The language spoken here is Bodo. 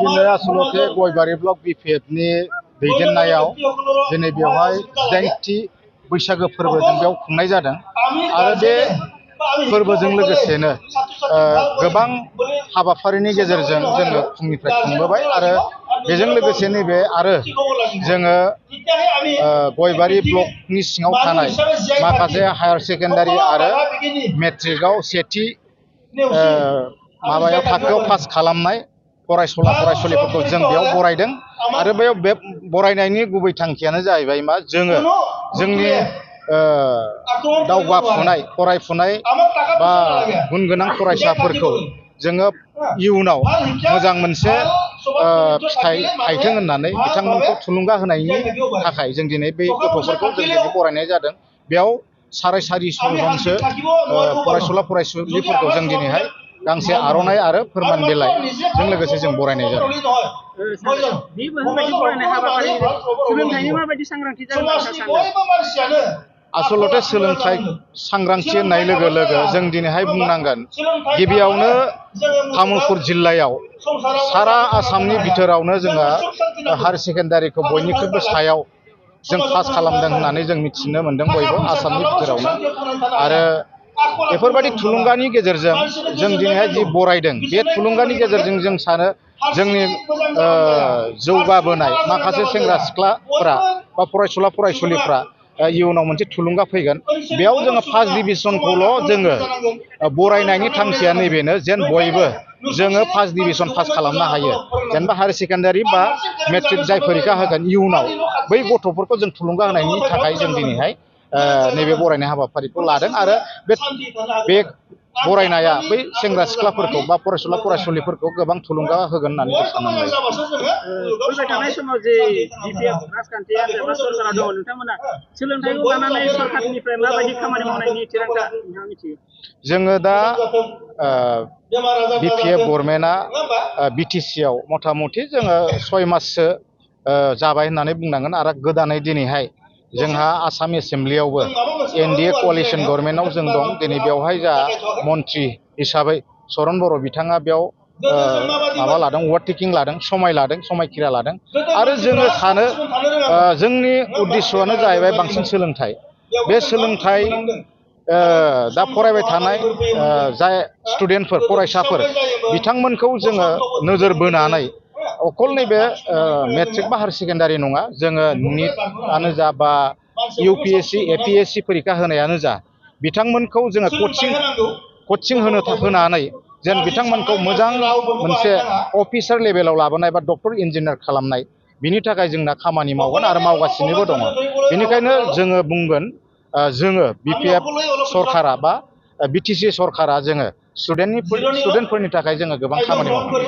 दिनै आसलते गयबारि ब्लक बिपिएफनि दैदेननायाव दिनै बेवहाय 8थि बैसागो फोरबो जों बेयाव खुंनाय जादों आरो बे फोरबोजों लोगोसेनो गोबां हाबाफारिनि गेजेरजों जोङो फुंनिफ्राय खुंबोबाय आरो बेजों लोगोसे नैबे आरो जोङो गयबारि ब्लकनि सिङाव थानाय माखासे हायार सेकेन्डारि आरो मेट्रिकआव सेथि माबायाव थाखोआव पास खालामनाय फरायसुला फरायसुलिफोरखौ जों बेयाव बरायदों आरो बेयाव बे बरायनायनि गुबै थांखियानो जाहैबाय मा जोङो जोंनि दावगाफुनाय फरायफुनाय बा गुन गोनां फरायसाफोरखौ जोङो इयुनाव मोजां मोनसे फिथाइ थायथों होननानै बिथांमोनखौ थुलुंगा होनायनि थाखाय जों दिनै बे गथ'फोरखौ जों दिनै बरायनाय जादों। बेयाव 450 जनसो फरायसुला फरायसुलिफोरखौ जों दिनैहाय गांसे आर'नाइ आरो फोरमान बिलाइजों लोगोसे जों बरायनाय जादों। आसलते सोलोंथाइ सांग्रांथि होननाय लोगो लोगो जों दिनैहाय बुंनांगोन गिबियावनो तामुलपुर जिल्लायाव सारा आसामनि बिथोरावनो जोङो हायार सेकेन्डारिखौ बयनिख्रुइबो सायाव जों पास खालामदों होननानै जों मिथिनो मोनदों बयबो आसामनि बिथोरावनो आरो बेफोरबायदि थुलुंगानि गेजेरजों जों दिनैहाय जि बरायदों बे थुलुंगानि गेजेरजों जों सानो जोंनि जौगाबोनाय माखासे सेंग्रा सिख्लाफोरा बा फरायसुला फरायसुलिफ्रा इयुनाव मोनसे थुलुंगा फैगोन। बेयाव जोङो फार्स्ट डिभिजनखौल' जोङो बरायनायनि थांखिया नैबेनो जेन बयबो जोङो फार्स्ट डिभिजन पास खालामनो हायो जेनेबा हायार सेकेन्डारि बा मेट्रिक जाय फरिखा होगोन इयुनाव बै गथ'फोरखौ जों थुलुंगा होनायनि थाखाय जों दिनैहाय नैबे बरायनाय हाबाफारिखौ लादों आरो बे बरायनाया बै सेंग्रा सिख्लाफोरखौ बा फरायसुला फरायसुलिफोरखौ गोबां थुलुंगा होगोन होननानै जों साननानै लायो। फैबाय थानाय समाव जे बिपिएफ राजखान्थि आन्जाद बा सरकारा दङ नोंथांमोना सोलोंथाइखौ लानानै सरकारनिफ्राय माबायदि खामानि मावनायनि थिरांथा नोंथाङा मिथियो? जोङो दा बिपिएफ गभर्नमेन्टआ बिटिसिआव मथा मथि जोङो 6 माससो जाबाय होननानै बुंनांगोन आरो गोदानै दिनैहाय जोंहा आसाम एसेम्ब्लियावबो एनडिए क'लिशन गभर्नमेन्टआव जों दं। दिनै बेवहाय जा मन्त्रि हिसाबै चरन बर' बिथाङा बेयाव माबा लादों अभारटेकिं लादों समायखिरा लादों आरो जोङो सानो जोंनि उद्देस्यआनो जाहैबाय बांसिन सोलोंथाइ। बे सोलोंथाइ दा फरायबाय थानाय जाय स्टुडेन्टफोर फरायसाफोर बिथांमोनखौ जोङो नोजोर बोनानै अकल नैबे मेट्रिक बा हायार सेकेन्डारि नङा जोङो निटआनो जा बा इउपिएससि एपिएससि फरिखा होनायानो जा बिथांमोनखौ जोङो कचिं होनानै जेन बिथांमोनखौ मोजां मोनसे अफिसार लेभेलाव लाबोनाय बा डक्टर इन्जिनियार खालामनाय बिनि थाखाय जोंना खामानि मावगोन आरो मावगासिनोबो दङ। बेनिखायनो जोङो बुंगोन जोङो बिपिएफ सरकारा बा बिटिसि सरकारा जोङो स्टुडेन्टफोरनि थाखाय जोङो गोबां खामानि मावगोन।